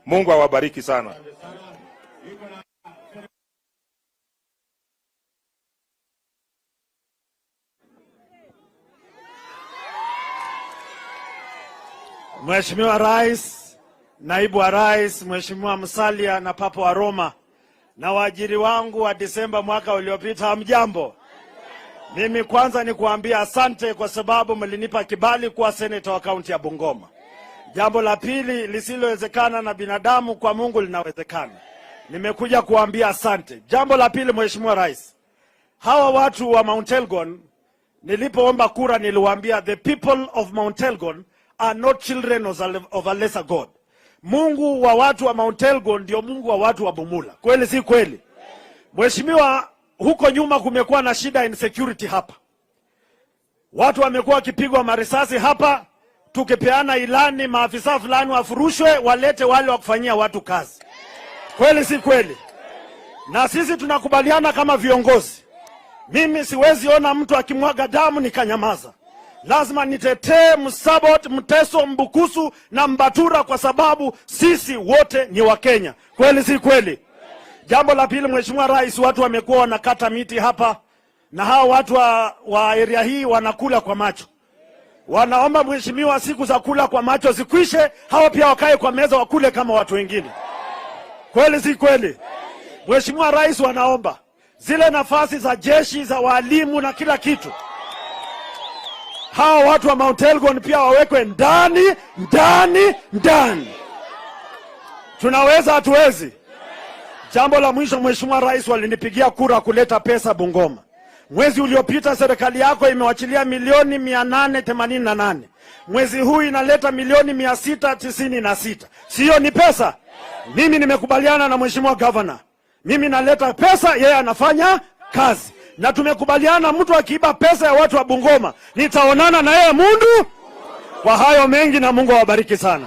Mungu awabariki sana. Mheshimiwa Rais, Naibu wa Rais, Mheshimiwa Musalia na Papa wa Roma na waajiri wangu wa Disemba mwaka uliopita, hamjambo? Mimi kwanza ni kuambia asante kwa sababu mlinipa kibali kuwa seneta wa kaunti ya Bungoma. Jambo la pili, lisilowezekana na binadamu kwa Mungu linawezekana. Nimekuja kuambia asante. Jambo la pili, Mheshimiwa Rais, hawa watu wa Mount Elgon nilipoomba kura niliwaambia the people of Mount Elgon are not children of a lesser God. Mungu wa watu wa Mount Elgon ndio Mungu wa watu wa Bumula. Kweli si kweli? Mheshimiwa, huko nyuma kumekuwa na shida insecurity hapa. Watu wamekuwa wakipigwa marisasi hapa, tukipeana ilani maafisa fulani wafurushwe, walete wale wa kufanyia watu kazi. Kweli si kweli? Na sisi tunakubaliana kama viongozi. Mimi siwezi ona mtu akimwaga damu nikanyamaza. Lazima nitetee Msabot, Mteso, Mbukusu na Mbatura kwa sababu sisi wote ni Wakenya. Kweli si kweli? Jambo la pili, Mheshimiwa Rais, watu wamekuwa wanakata miti hapa na hawa watu wa area hii wanakula kwa macho. Wanaomba Mheshimiwa, siku za kula kwa macho zikwishe, hawa pia wakae kwa meza wakule kama watu wengine. Kweli si kweli? Mheshimiwa Rais, wanaomba zile nafasi za jeshi za walimu na kila kitu, hawa watu wa Mount Elgon pia wawekwe ndani ndani ndani. Tunaweza hatuwezi? Jambo la mwisho, Mheshimiwa Rais, walinipigia kura kuleta pesa Bungoma. Mwezi uliopita serikali yako imewachilia milioni 888. Mwezi huu inaleta milioni 696. Siyo ni pesa? Mimi nimekubaliana na Mheshimiwa Governor, mimi naleta pesa, yeye anafanya kazi, na tumekubaliana mtu akiiba pesa ya watu wa Bungoma nitaonana na yeye mundu. Kwa hayo mengi, na Mungu awabariki sana.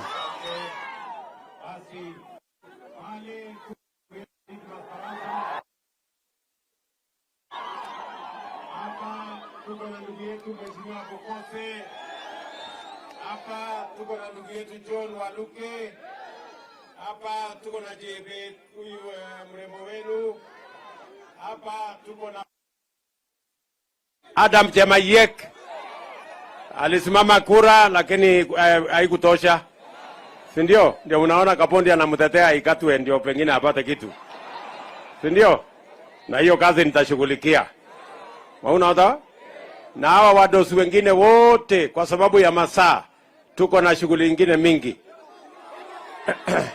Hapa tuko na ndugu yetu Mheshimiwa Pokose. Hapa tuko na ndugu yetu John Waluke. Hapa tuko na JB huyu mrembo wenu. Hapa tuko na Adam Chemayek alisimama kura lakini haikutosha, si ndio? Ndio unaona Kapondi anamtetea ikatwe, ndio pengine apate kitu, si ndio? Na hiyo kazi nitashughulikia. Unaona? Na hawa wadosi wengine wote, kwa sababu ya masaa, tuko na shughuli ingine mingi.